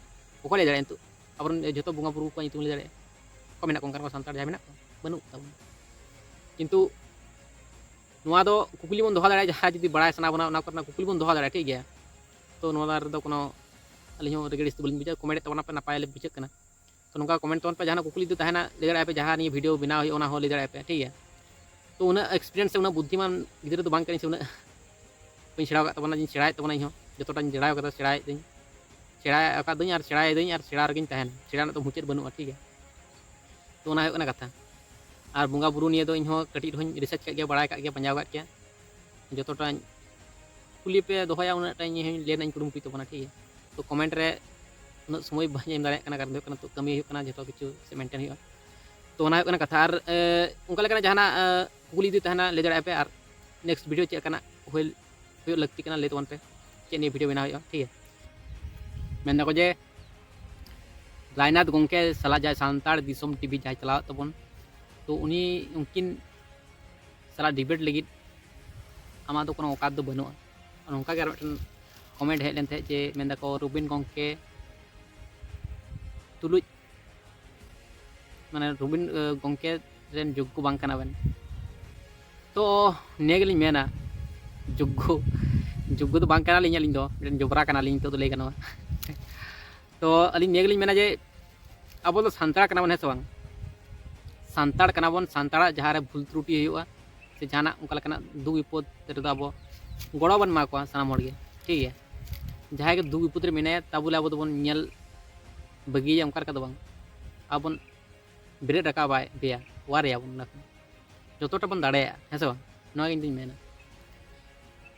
ᱚᱠᱚᱭ ᱞᱟᱹᱭ ᱫᱟᱲᱮᱭᱟᱜᱼᱟ ᱱᱤᱛᱚᱜ? ᱟᱵᱚᱨᱮᱱ ᱡᱷᱚᱛᱚ ᱵᱚᱸᱜᱟ ᱵᱩᱨᱩ ᱠᱚᱣᱟᱜ ᱧᱩᱛᱩᱢ ᱞᱟᱹᱭ ᱫᱟᱲᱮᱭᱟᱜᱼᱟ? ᱚᱠᱚᱭ ᱢᱮᱱᱟᱜ ᱠᱚᱣᱟ ᱚᱱᱠᱟᱱ ᱠᱚ ᱥᱟᱱᱛᱟᱲ ᱡᱟᱦᱟᱸᱭ ᱢᱮᱱᱟᱜ ᱠᱚᱣᱟ? ᱵᱟᱹᱱᱩᱜ ᱛᱟᱵᱚᱱᱟ᱾ ᱠᱤᱱᱛᱩ ᱱᱚᱣᱟ ᱫᱚ ᱠᱩᱠᱞᱤ ᱵᱚᱱ ᱫᱚᱦᱚ ᱫᱟᱲᱮᱭᱟᱜᱼᱟ, ᱡᱟᱦᱟᱸ ᱡᱩᱫᱤ ᱵᱟᱲᱟᱭ ᱥᱟᱱᱟ ᱵᱚᱱᱟ, ᱚᱱᱟ ᱠᱚᱨᱮᱱᱟᱜ ᱠᱩᱠᱞᱤ ᱵᱚᱱ ᱫᱚᱦᱚ ᱫᱟᱲᱮᱭᱟᱜᱼᱟ, ᱴᱷᱤᱠ ᱜᱮᱭᱟ᱾ ᱛᱚ ᱱᱚᱣᱟ ᱨᱮᱫᱚ ᱠᱳᱱᱳ, ᱟᱹᱞᱤᱧ ᱦᱚᱸ ᱨᱟᱹᱜᱤ ᱟᱹᱲᱤᱥ ᱫᱚ ᱵᱟᱹᱞᱤᱧ ᱵᱩᱡᱷᱟᱹᱣᱟ, ᱠᱚᱢᱮᱱᱴ ᱛᱟᱵᱚᱱᱟ ᱯᱮ, ᱱᱟᱯᱟᱭ ᱞᱮ ᱵᱩᱡᱷᱟᱹᱜ ᱠᱟᱱᱟ᱾ ᱛᱚ ᱱᱚᱝᱠᱟ ᱠᱚᱢᱮᱱᱴ ᱛᱟᱵᱚᱱ ᱯᱮ, ᱡᱟᱦᱟᱱᱟᱜ ᱠᱩᱠᱞᱤ ᱡᱩᱫᱤ ᱛᱟᱦᱮᱱᱟ ᱞᱟᱹᱭ ᱫᱟᱲᱮᱭᱟᱜᱼᱟ ᱯᱮ, ᱡᱟᱦᱟᱸ ᱱᱤᱭᱟᱹ ᱵᱷᱤᱰᱤᱭᱳ ᱵᱮᱱᱟᱣ ᱦᱩᱭᱩᱜᱼᱟ, ᱚᱱᱟ ᱦᱚᱸ ᱞᱟᱹᱭ ᱫᱟᱲᱮᱭᱟᱜᱼᱟ ᱯᱮ, ᱴᱷᱤᱠ ᱜᱮᱭᱟ᱾ ᱛᱚ ᱩᱱᱟᱹᱜ ᱮᱠᱥᱯᱤᱨᱤᱭᱮᱱᱥ ᱥᱮ ᱩᱱᱟᱹᱜ ᱵᱩᱫᱽᱫᱷᱤᱢᱟᱱ ᱜᱤᱫᱽᱨᱟᱹ ᱫᱚ ᱵᱟᱝ ᱠᱟᱹᱱᱟᱹᱧ, ᱥᱮ ᱩᱱᱟᱹᱜ ᱵᱟᱹᱧ ᱥᱮᱬᱟ ᱟᱠᱟᱫ ᱛᱟᱵᱚᱱᱟ, ᱡᱮᱧ ᱥᱮᱬᱟᱭᱮᱫ ᱛᱟᱹᱧ, ᱡᱚᱛᱚᱴᱟᱧ ᱥᱮᱬᱟ ᱟᱠᱟᱫᱟ ᱥᱮᱬᱟᱭᱮᱫ ᱛᱟᱹᱧ, ᱥᱮᱬᱟ ᱟᱠᱟᱫᱟᱹᱧ ᱟᱨ ᱥᱮᱬᱟᱭᱮᱫᱟᱹᱧ ᱟᱨ ᱥᱮᱬᱟ ᱨᱮᱜᱮᱧ ᱛᱟᱦᱮᱱᱟ, ᱥᱮᱬᱟ ᱨᱮᱱᱟᱜ ᱫᱚ ᱢᱩᱪᱟᱹᱫ ᱵᱟᱹᱱᱩᱜᱼᱟ, ᱴᱷᱤᱠ ᱜᱮᱭᱟ᱾ ᱛᱚ ᱚᱱᱟ ᱦᱩᱭᱩᱜ ᱠᱟᱱᱟ ᱠᱟᱛᱷᱟ᱾ ᱟᱨ ᱵᱚᱸᱜᱟ ᱵᱩᱨᱩ ᱱᱤᱭᱮ ᱫᱚ ᱤᱧᱦᱚᱸ ᱠᱟᱹᱴᱤᱡ ᱨᱮᱦᱚᱸᱧ ᱨᱤᱥᱟᱨᱪ ᱠᱟᱜ ᱜᱮᱭᱟ, ᱵᱟᱲᱟᱭ ᱠᱟᱜ ᱜᱮᱭᱟ, ᱯᱟᱸᱡᱟ ᱠᱟᱜ ᱜᱮᱭᱟ, ᱡᱚᱛᱚᱴᱟᱧ ᱠᱩᱞᱤ ᱯᱮ ᱫᱚᱦᱚᱭᱟ, ᱩᱱᱟᱹᱜ ᱴᱟ ᱤᱧ ᱦᱚᱸᱧ ᱞᱟᱹᱭ ᱨᱮᱱᱟᱜ ᱤᱧ ᱠᱩᱨᱩᱢᱩᱴᱩᱭ ᱛᱟᱵᱚᱱᱟ, ᱴᱷᱤᱠ ᱜᱮᱭᱟ᱾ ᱛᱚ ᱠᱚᱢᱮᱱᱴ ᱨᱮ ᱩᱱᱟᱹᱜ ᱥᱚᱢᱚᱭ ᱵᱟᱹᱧ ᱮᱢ ᱫᱟᱲᱮᱭᱟᱜ ᱠᱟᱱᱟ, ᱠᱟᱨᱚᱱ ᱫᱚ ᱦᱩᱭᱩᱜ ᱠᱟᱱᱟ ᱱᱤᱛᱚᱜ ᱠᱟᱹᱢᱤ ᱦᱩᱭᱩᱜ ᱠᱟᱱᱟ, ᱡᱚᱛᱚ ᱠᱤᱪᱷᱩ ᱥᱮ ᱢᱮᱱᱴᱮᱱ ᱦᱩᱭᱩᱜᱼᱟ᱾ ᱛᱚ ᱚᱱᱟ ᱦᱩᱭᱩᱜ ᱠᱟᱱᱟ ᱠᱟᱛᱷᱟ᱾ ᱟᱨ ᱮ, ᱚᱱᱠᱟ ᱞᱮᱠᱟᱱᱟᱜ ᱡᱟᱦᱟᱱᱟᱜ ᱮ, ᱠᱩᱠᱞᱤ ᱡᱩᱫᱤ ᱛᱟᱦᱮᱱᱟ ᱞᱟᱹᱭ ᱫᱟᱲᱮᱭᱟᱜᱼᱟ ᱯᱮ, ᱟᱨ ᱱᱮᱠᱥᱴ ᱵᱷᱤᱰᱤᱭᱳ ᱪᱮᱫ ᱞᱮᱠᱟᱱᱟᱜ ᱦᱩᱭ ᱦᱩᱭᱩᱜ ᱞᱟᱹᱠᱛᱤ ᱠᱟᱱᱟ ᱞᱟᱹᱭ ᱛᱟᱵᱚᱱ ᱯᱮ, ᱪᱮᱫ ᱱᱤᱭᱮ ᱵᱷᱤᱰᱤᱭᱳ ᱵᱮᱱᱟᱣ ᱦᱩᱭᱩᱜᱼᱟ, ᱴᱷᱤᱠ ᱜᱮᱭᱟ᱾ ᱢᱮᱱ ᱫᱟᱠᱚ ᱡᱮ ᱨᱟᱭᱱᱟᱛᱷ ᱜᱚᱢᱠᱮ ᱥᱟᱞᱟᱜ ᱡᱟᱦᱟᱸᱭ ᱥᱟᱱᱛᱟᱲ ᱫᱤᱥᱚᱢ ᱴᱤᱵᱷᱤ ᱡᱟᱦᱟᱸᱭ ᱪᱟᱞᱟᱣᱮᱫ ᱛᱟᱵᱚᱱ, ᱛᱚ ᱩᱱᱤ, ᱩᱱᱠᱤᱱ ᱥᱟᱞᱟᱜ ᱰᱤᱵᱮᱴ ᱞᱟᱹᱜᱤᱫ ᱟᱢᱟᱜ ᱫᱚ ᱠᱳᱱᱳ ᱚᱠᱟᱛ ᱫᱚ ᱵᱟᱹᱱᱩᱜᱼᱟ᱾ ᱱᱚᱝᱠᱟ ᱜᱮ ᱟᱨ ᱢᱤᱫᱴᱮᱱ ᱠᱚᱢᱮᱱᱴ ᱦᱮᱡ ᱞᱮᱱ ᱛᱟᱦᱮᱸᱫ ᱡᱮ ᱢᱮᱱ ᱫᱟᱠᱚ ᱨᱩᱵᱤᱱ ᱜᱚᱢᱠᱮ ᱛᱩᱞᱩᱡ, ᱢᱟᱱᱮ ᱨᱩᱵᱤᱱ, ᱮ, ᱜᱚᱢᱠᱮ ᱨᱮᱱ ᱡᱳᱜᱽᱜᱚ ᱵᱟᱝ ᱠᱟᱱᱟ ᱵᱮᱱ᱾ ᱛᱚ ᱱᱤᱭᱟᱹ ᱜᱮᱞᱤᱧ ᱢᱮᱱᱟ, ᱡᱳᱜᱽᱜᱚ, ᱡᱳᱜᱽᱜᱚ ᱫᱚ ᱵᱟᱝ ᱠᱟᱱᱟᱞᱤᱧ, ᱟᱹᱞᱤᱧ ᱫᱚ ᱢᱤᱫᱴᱮᱱ ᱡᱚᱵᱽᱨᱟ ᱠᱟᱱᱟᱞᱤᱧ, ᱱᱤᱛᱚᱜ ᱫᱚ ᱞᱟᱹᱭ ᱜᱟᱱᱚᱜᱼᱟ᱾ ᱛᱚ ᱟᱹᱞᱤᱧ ᱱᱤᱭᱟᱹ ᱜᱮᱞᱤᱧ ᱢᱮᱱᱟ ᱡᱮ ᱟᱵᱚ ᱫᱚ ᱥᱟᱱᱛᱟᱲ ᱠᱟᱱᱟ ᱵᱚᱱ, ᱦᱮᱸ ᱥᱮ ᱵᱟᱝ? ᱥᱟᱱᱛᱟᱲ ᱠᱟᱱᱟ ᱵᱚᱱ, ᱥᱟᱱᱛᱟᱲᱟᱜ ᱡᱟᱦᱟᱸ ᱨᱮ ᱵᱷᱩᱞ ᱛᱨᱩᱴᱤ ᱦᱩᱭᱩᱜᱼᱟ ᱥᱮ ᱡᱟᱦᱟᱱᱟᱜ ᱚᱱᱠᱟ ᱞᱮᱠᱟᱱᱟᱜ ᱫᱩᱠ ᱵᱤᱯᱚᱫ ᱨᱮᱫᱚ ᱟᱵᱚ ᱜᱚᱲᱚ ᱵᱚᱱ ᱮᱢᱟ ᱠᱚᱣᱟ ᱥᱟᱱᱟᱢ ᱦᱚᱲ ᱜᱮ, ᱴᱷᱤᱠ ᱜᱮᱭᱟ᱾ ᱡᱟᱦᱟᱸᱭ ᱜᱮ ᱫᱩᱠ ᱵᱤᱯᱚᱫ ᱨᱮ ᱢᱮᱱᱟᱭᱟ, ᱛᱟ ᱵᱚᱞᱮ ᱟᱵᱚ ᱫᱚᱵᱚᱱ ᱧᱮᱞ ᱵᱟᱹᱜᱤᱭᱟ, ᱚᱱᱠᱟ ᱞᱮᱠᱟ ᱫᱚ ᱵᱟᱝ, ᱟᱵᱚᱱ ᱵᱮᱨᱮᱫ ᱨᱟᱠᱟᱵᱟᱭ ᱵᱮᱭᱟ, ᱚᱣᱟᱨᱮᱭᱟ ᱵᱚᱱ ᱚᱱᱟ ᱠᱷᱚᱱ ᱡᱚᱛᱚᱴᱟ ᱵᱚᱱ ᱫᱟᱲᱮᱭᱟᱜᱼᱟ, ᱦᱮᱸ ᱥᱮ ᱵᱟᱝ? ᱱᱚᱣᱟ ᱜᱮ ᱤᱧ ᱫᱩᱧ ᱢᱮᱱᱟ᱾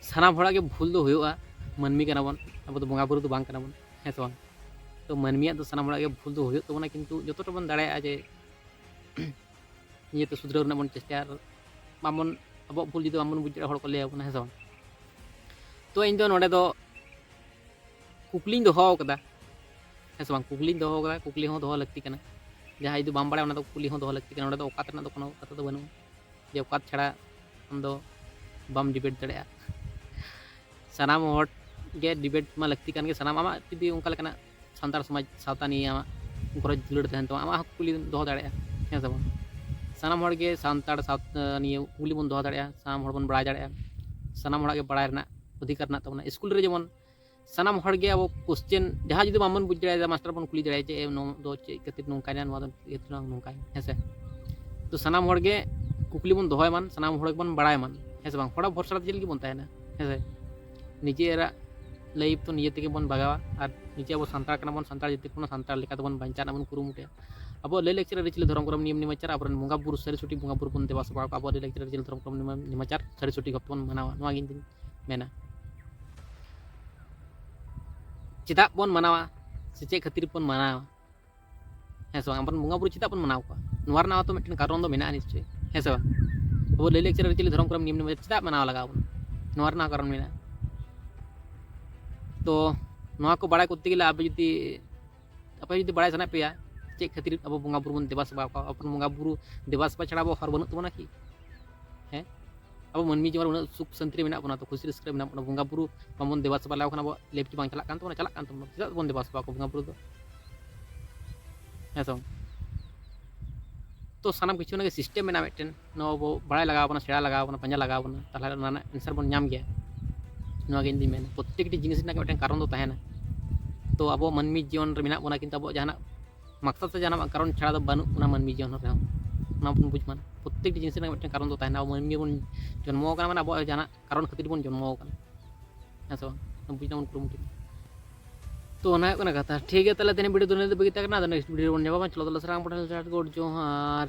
ᱥᱟᱱᱟᱢ ᱦᱚᱲᱟᱜ ᱜᱮ ᱵᱷᱩᱞ ᱫᱚ ᱦᱩᱭᱩᱜᱼᱟ, ᱢᱟᱹᱱᱢᱤ ᱠᱟᱱᱟ ᱵᱚᱱ, ᱟᱵᱚ ᱫᱚ ᱵᱚᱸᱜᱟ ᱵᱩᱨᱩ ᱫᱚ ᱵᱟᱝ ᱠᱟᱱᱟ ᱵᱚᱱ, ᱦᱮᱸ ᱥᱮ ᱵᱟᱝ? ᱛᱚ ᱢᱟᱹᱱᱢᱤᱭᱟᱜ ᱫᱚ ᱥᱟᱱᱟᱢ ᱦᱚᱲᱟᱜ ᱜᱮ ᱵᱷᱩᱞ ᱫᱚ ᱦᱩᱭᱩᱜ ᱛᱟᱵᱚᱱᱟ, ᱠᱤᱱᱛᱩ ᱡᱚᱛᱚᱴᱟ ᱵᱚᱱ ᱫᱟᱲᱮᱭᱟᱜᱼᱟ ᱡᱮ ᱱᱤᱡᱮᱛᱮ ᱥᱩᱫᱷᱨᱟᱹᱣ ᱨᱮᱱᱟᱜ ᱵᱚᱱ ᱪᱮᱥᱴᱟᱭᱟ᱾ ᱟᱨ ᱵᱟᱵᱚᱱ, ᱟᱵᱚᱣᱟᱜ ᱵᱷᱩᱞ ᱡᱩᱫᱤ ᱵᱟᱵᱚᱱ ᱵᱩᱡᱽ ᱫᱟᱲᱮᱭᱟᱜᱼᱟ, ᱦᱚᱲ ᱠᱚ ᱞᱟᱹᱭ ᱟᱵᱚᱱᱟ, ᱦᱮᱸ ᱥᱮ ᱵᱟᱝ? ᱛᱚ ᱤᱧ ᱫᱚ ᱱᱚᱰᱮ ᱫᱚ ᱠᱩᱠᱞᱤᱧ ᱫᱚᱦᱚ ᱟᱠᱟᱫᱟ, ᱦᱮᱸ ᱥᱮ ᱵᱟᱝ? ᱠᱩᱠᱞᱤᱧ ᱫᱚᱦᱚ ᱟᱠᱟᱫᱟ, ᱠᱩᱠᱞᱤ ᱦᱚᱸ ᱫᱚᱦᱚ ᱞᱟᱹᱠᱛᱤ ᱠᱟᱱᱟ᱾ ᱡᱟᱦᱟᱸᱭ ᱡᱩᱫᱤ ᱵᱟᱢ ᱵᱟᱲᱟᱭᱟ, ᱚᱱᱟ ᱫᱚ ᱠᱩᱠᱞᱤ ᱦᱚᱸ ᱫᱚᱦᱚ ᱞᱟᱹᱠᱛᱤ ᱠᱟᱱᱟ᱾ ᱱᱚᱰᱮ ᱫᱚ ᱚᱠᱟᱛ ᱨᱮᱱᱟᱜ ᱫᱚ ᱠᱳᱱᱳ ᱠᱟᱛᱷᱟ ᱫᱚ ᱵᱟᱹᱱᱩᱜᱼᱟ ᱡᱮ ᱚᱠᱟᱛ ᱪᱷᱟᱲᱟ ᱟᱢ ᱫᱚ ᱵᱟᱢ ᱰᱤᱵᱮᱴ ᱫᱟᱲᱮᱭᱟᱜᱼᱟ᱾ ᱥᱟᱱᱟᱢ ᱦᱚᱲ ᱜᱮ ᱰᱤᱵᱮᱴ ᱢᱟ ᱞᱟᱹᱠᱛᱤ ᱠᱟᱱ ᱜᱮ᱾ ᱥᱟᱱᱟᱢ ᱟᱢᱟᱜ ᱡᱩᱫᱤ ᱚᱱᱠᱟ ᱞᱮᱠᱟᱱᱟᱜ ᱥᱟᱱᱛᱟᱲ ᱥᱚᱢᱟᱡᱽ ᱥᱟᱶᱛᱟ ᱱᱤᱭᱮ ᱟᱢᱟᱜ ᱜᱚᱨᱚᱡᱽ ᱫᱩᱞᱟᱹᱲ ᱛᱟᱦᱮᱱ ᱛᱟᱢᱟ, ᱟᱢᱟᱜ ᱦᱚᱸ ᱠᱩᱠᱞᱤ ᱫᱚᱦᱚ ᱫᱟᱲᱮᱭᱟᱜᱼᱟ, ᱦᱮᱸ ᱥᱮ ᱵᱟᱝ? ᱥᱟᱱᱟᱢ ᱦᱚᱲ ᱜᱮ ᱥᱟᱱᱛᱟᱲ ᱥᱟᱶᱛᱟ ᱱᱤᱭᱮ ᱠᱩᱠᱞᱤ ᱵᱚᱱ ᱫᱚᱦᱚ ᱫᱟᱲᱮᱭᱟᱜᱼᱟ, ᱥᱟᱱᱟᱢ ᱦᱚᱲ ᱵᱚᱱ ᱵᱟᱲᱟᱭ ᱫᱟᱲᱮᱭᱟᱜᱼᱟ, ᱥᱟᱱᱟᱢ ᱦᱚᱲᱟᱜ ᱜᱮ ᱵᱟᱲᱟᱭ ᱨᱮᱱᱟᱜ ᱚᱫᱷᱤᱠᱟᱨ ᱢᱮᱱᱟᱜ ᱛᱟᱵᱚᱱᱟ᱾ ᱥᱠᱩᱞ ᱨᱮ ᱡᱮᱢᱚᱱ ᱥᱟᱱᱟᱢ ᱦᱚᱲ ᱜᱮ ᱟᱵᱚ ᱠᱚᱥᱪᱮᱱ ᱡᱟᱦᱟᱸ ᱡᱩᱫᱤ ᱵᱟᱵᱚᱱ ᱵᱩᱡᱽ ᱫᱟᱲᱮᱭᱟᱫᱟ, ᱢᱟᱥᱴᱟᱨ ᱵᱚᱱ ᱠᱩᱞᱤ ᱫᱟᱲᱮᱭᱟᱜᱼᱟ ᱡᱮ, "ᱮ, ᱱᱚᱣᱟ ᱫᱚ ᱪᱮᱫ ᱠᱷᱟᱹᱛᱤᱨ ᱱᱚᱝᱠᱟᱭᱮᱱᱟ, ᱱᱚᱣᱟ ᱫᱚ ᱪᱮᱫ ᱠᱷᱟᱹᱛᱤᱨ ᱱᱚᱝᱠᱟᱭᱮᱱᱟ?" ᱦᱮᱸ ᱥᱮ? ᱛᱚ ᱥᱟᱱᱟᱢ ᱦᱚᱲ ᱜᱮ ᱠᱩᱠᱞᱤ ᱵᱚᱱ ᱫᱚᱦᱚᱭ ᱢᱟᱱ, ᱥᱟᱱᱟᱢ ᱦᱚᱲ ᱜᱮᱵᱚᱱ ᱵᱟᱲᱟᱭ ᱢᱟᱱ, ᱦᱮᱸ ᱥᱮ ᱵᱟᱝ? ᱦᱚᱲᱟᱜ ᱵᱷᱚᱨᱥᱟ ᱨᱮ ᱪᱮᱫ ᱞᱟᱹᱜᱤᱫ ᱵᱚᱱ ᱛᱟᱦᱮᱱᱟ, ᱦᱮᱸ ᱥᱮ? ᱱᱤᱡᱮᱨᱟᱜ ᱞᱟᱭᱤᱯᱷ ᱫᱚ ᱱᱤᱡᱮ ᱛᱮᱜᱮ ᱵᱚᱱ ᱵᱟᱜᱟᱣᱟ᱾ ᱟᱨ ᱱᱤᱡᱮ ᱟᱵᱚ ᱥᱟᱱᱛᱟᱲ ᱠᱟᱱᱟ ᱵᱚᱱ, ᱥᱟᱱᱛᱟᱲ ᱡᱟᱹᱛᱤ ᱠᱷᱚᱱ ᱥᱟᱱᱛᱟᱲ ᱞᱮᱠᱟ ᱛᱮᱵᱚᱱ ᱵᱟᱧᱪᱟᱣ ᱨᱮᱱᱟᱜ ᱵᱚᱱ ᱠᱩᱨᱩᱢᱩᱴᱩᱭᱟ᱾ ᱟᱵᱚᱣᱟᱜ ᱞᱟᱹᱭ ᱞᱟᱠᱪᱟᱨ, ᱟᱹᱨᱤᱪᱟᱹᱞᱤ, ᱫᱷᱚᱨᱚᱢ, ᱠᱚᱨᱚᱢ, ᱱᱤᱭᱚᱢ ᱱᱮᱢᱟᱪᱟᱨ, ᱟᱵᱚᱨᱮᱱ ᱵᱚᱸᱜᱟ ᱵᱩᱨᱩ ᱥᱟᱹᱨᱤ ᱥᱚᱴᱷᱤᱠ ᱵᱚᱸᱜᱟ ᱵᱩᱨᱩ ᱵᱚᱱ ᱫᱮᱵᱟ ᱥᱮᱵᱟ ᱠᱚᱣᱟ, ᱟᱵᱚᱣᱟᱜ ᱞᱟᱹᱭ ᱞᱟᱠᱪᱟᱨ, ᱟᱹᱨᱤᱪᱟᱹᱞᱤ, ᱫᱷᱚᱨᱚᱢ, ᱠᱚᱨᱚᱢ, ᱱᱮᱢᱟ-, ᱱᱮᱢᱟᱪᱟᱨ ᱥᱟᱹᱨᱤ ᱥᱚᱴᱷᱤᱠ ᱵᱷᱟᱵᱽ ᱛᱮᱵᱚᱱ ᱢᱟᱱᱟᱣᱟ, ᱱᱚᱣᱟ ᱜᱮ ᱤᱧ ᱫᱩᱧ ᱢᱮᱱᱟ᱾ ᱪᱮᱫᱟᱜ ᱵᱚᱱ ᱢᱟᱱᱟᱣᱟ ᱥᱮ ᱪᱮᱫ ᱠᱷᱟᱹᱛᱤᱨ ᱵᱚᱱ ᱢᱟᱱᱟᱣᱟ? ᱦᱮᱸ ᱥᱮ ᱵᱟᱝ? ᱟᱵᱚᱨᱮᱱ ᱵᱚᱸᱜᱟ ᱵᱩᱨᱩ ᱪᱮᱫᱟᱜ ᱵᱚᱱ ᱢᱟᱱᱟᱣ ᱠᱚᱣᱟ? ᱱᱚᱣᱟ ᱨᱮᱱᱟᱜ ᱦᱚᱸᱛᱚ ᱢᱤᱫᱴᱮᱱ ᱠᱟᱨᱚᱱ ᱫᱚ ᱢᱮᱱᱟᱜᱼᱟ ᱱᱤᱥᱪᱚᱭ, ᱦᱮᱸ ᱥᱮ ᱵᱟᱝ? ᱟᱵᱚ ᱞᱟᱹᱭ ᱞᱟᱠᱪᱟᱨ, ᱟᱹᱨᱤᱪᱟᱹᱞᱤ, ᱫᱷᱚᱨᱚᱢ, ᱠᱚᱨᱚᱢ, ᱱᱤᱭᱚᱢ ᱱᱮᱢᱟᱪᱟᱨ ᱪᱮᱫᱟᱜ ᱢᱟᱱᱟᱣ ᱞᱟᱜᱟᱣ ᱵᱚᱱᱟ? ᱱᱚᱣᱟ ᱨᱮᱱᱟᱜ ᱠᱟᱨᱚᱱ ᱢᱮᱱᱟᱜᱼᱟ᱾ ᱛᱚ ᱱᱚᱣᱟ ᱠᱚ ᱵᱟᱲᱟᱭ ᱠᱚᱨᱛᱮ ᱜᱮᱞᱮ ᱟᱯᱮ ᱡᱩᱫᱤ, ᱟᱯᱮ ᱡᱩᱫᱤ ᱵᱟᱲᱟᱭ ᱥᱟᱱᱟᱭᱮᱫ ᱯᱮᱭᱟ ᱪᱮᱫ ᱠᱷᱟᱹᱛᱤᱨ ᱟᱵᱚ ᱵᱚᱸᱜᱟ ᱵᱩᱨᱩ ᱵᱚᱱ ᱫᱮᱵᱟ ᱥᱮᱵᱟ ᱠᱚᱣᱟ, ᱟᱵᱚ ᱵᱚᱸᱜᱟ ᱵᱩᱨᱩ ᱫᱮᱵᱟ ᱥᱮᱵᱟ ᱪᱷᱟᱲᱟ ᱟᱵᱚ ᱦᱚᱨ ᱵᱟᱹᱱᱩᱜ ᱛᱟᱵᱚᱱᱟ ᱠᱤ? ᱦᱮᱸ, ᱟᱵᱚ ᱢᱟᱹᱱᱢᱤ ᱡᱤᱭᱚᱱ ᱨᱮ ᱩᱱᱟᱹᱜ ᱥᱩᱠ ᱥᱟᱱᱛᱤ ᱨᱮ ᱢᱮᱱᱟᱜ ᱵᱚᱱᱟ, ᱛᱚ ᱠᱷᱩᱥᱤ ᱨᱟᱹᱥᱠᱟᱹ ᱨᱮ ᱢᱮᱱᱟᱜ ᱵᱚᱱᱟ, ᱵᱚᱸᱜᱟ ᱵᱩᱨᱩ ᱵᱟᱵᱚᱱ ᱫᱮᱵᱟ ᱥᱮᱵᱟ ᱞᱮᱠᱚ ᱠᱷᱟᱱ ᱟᱵᱚᱣᱟᱜ ᱞᱟᱭᱤᱯᱷ ᱠᱤ ᱵᱟᱝ ᱪᱟᱞᱟᱜ ᱠᱟᱱ ᱛᱟᱵᱚᱱᱟ? ᱪᱟᱞᱟᱜ ᱠᱟᱱ ᱛᱟᱵᱚᱱᱟ᱾ ᱪᱮᱫᱟᱜ ᱵᱚᱱ ᱫᱮᱵᱟ ᱥᱮᱵᱟ ᱠᱚᱣᱟ ᱵᱚᱸᱜᱟ ᱵᱩᱨᱩ ᱫᱚ? ᱦᱮᱸ ᱥᱮ ᱵᱟᱝ? ᱛᱚ ᱥᱟᱱᱟᱢ ᱠᱤᱪᱷᱩ ᱨᱮᱱᱟᱜ ᱜᱮ ᱥᱤᱥᱴᱮᱢ ᱢᱮᱱᱟᱜᱼᱟ ᱢᱤᱫᱴᱮᱱ, ᱱᱚᱣᱟ ᱵᱚ ᱵᱟᱲᱟᱭ ᱞᱟᱜᱟᱣ ᱵᱚᱱᱟ, ᱥᱮᱬᱟ ᱞᱟᱜᱟᱣ ᱵᱚᱱᱟ, ᱯᱟᱸᱡᱟ ᱞᱟᱜᱟᱣ ᱵᱚᱱᱟ, ᱛᱟᱦᱚᱞᱮ ᱚᱱᱟ ᱨᱮᱱᱟᱜ ᱮᱱᱥᱟᱨ ᱵᱚᱱ ᱧᱟᱢ ᱜᱮᱭᱟ᱾ ᱱᱚᱣᱟ ᱜᱮ ᱤᱧ ᱫᱩᱧ ᱢᱮᱱᱟ, ᱯᱨᱚᱛᱛᱮᱠᱴᱤ ᱡᱤᱱᱤᱥ ᱨᱮᱱᱟᱜ ᱜᱮ ᱢᱤᱫᱴᱮᱱ ᱠᱟᱨᱚᱱ ᱫᱚ ᱛᱟᱦᱮᱱᱟ᱾ ᱛᱚ ᱟᱵᱚ ᱢᱟᱹᱱᱢᱤ ᱡᱤᱭᱚᱱ ᱨᱮ ᱢᱮᱱᱟᱜ ᱵᱚᱱᱟ, ᱠᱤᱱᱛᱩ ᱟᱵᱚᱣᱟᱜ ᱡᱟᱦᱟᱱᱟᱜ ᱢᱟᱠᱥᱟᱫ ᱥᱮ ᱡᱟᱦᱟᱱᱟᱜ ᱠᱟᱨᱚᱱ ᱪᱷᱟᱲᱟ ᱫᱚ ᱵᱟᱹᱱᱩᱜ ᱵᱚᱱᱟ ᱢᱟᱹᱱᱢᱤ ᱡᱤᱭᱚᱱ ᱨᱮᱦᱚᱸ᱾ ᱚᱱᱟ ᱵᱚᱱ ᱵᱩᱡᱽ ᱢᱟ᱾ ᱯᱨᱚᱛᱮᱠᱴᱤ ᱡᱤᱱᱤᱥ ᱨᱮᱱᱟᱜ ᱢᱤᱫᱴᱮᱱ ᱠᱟᱨᱚᱱ ᱫᱚ ᱛᱟᱦᱮᱱᱟ᱾ ᱟᱵᱚ ᱢᱟᱹᱱᱢᱤ ᱵᱚᱱ ᱡᱚᱱᱢᱚ ᱟᱠᱟᱱᱟ, ᱢᱟᱱᱮ ᱟᱵᱚᱣᱟᱜ ᱡᱟᱦᱟᱱᱟᱜ ᱠᱟᱨᱚᱱ ᱠᱷᱟᱹᱛᱤᱨ ᱵᱚᱱ ᱡᱚᱱᱢᱚ ᱟᱠᱟᱱᱟ, ᱦᱮᱸ ᱥᱮ ᱵᱟᱝ? ᱵᱩᱡᱽ ᱫᱟᱵᱚᱱ ᱠᱩᱨᱩᱢᱩᱴᱩ᱾ ᱛᱚ ᱚᱱᱟ ᱦᱩᱭᱩᱜ ᱠᱟᱱᱟ ᱠᱟᱛᱷᱟ᱾ ᱴᱷᱤᱠ ᱜᱮᱭᱟ, ᱛᱟᱦᱚᱞᱮ ᱛᱮᱦᱮᱧ ᱵᱷᱤᱰᱤᱭᱳ ᱫᱚ ᱱᱤᱱᱟᱹᱜ ᱫᱷᱟᱹᱵᱤᱡ ᱜᱮ ᱛᱟᱦᱮᱸ ᱠᱟᱱᱟ᱾ ᱟᱫᱚ ᱱᱮᱠᱥᱴ ᱵᱷᱤᱰᱤᱭᱳ ᱨᱮᱵᱚᱱ ᱧᱟᱯᱟᱢᱟ᱾ ᱪᱚᱞᱚ ᱛᱟᱦᱚᱞᱮ ᱥᱟᱱᱟᱢ ᱠᱚᱴᱷᱮᱱ ᱡᱚᱦᱟᱨ᱾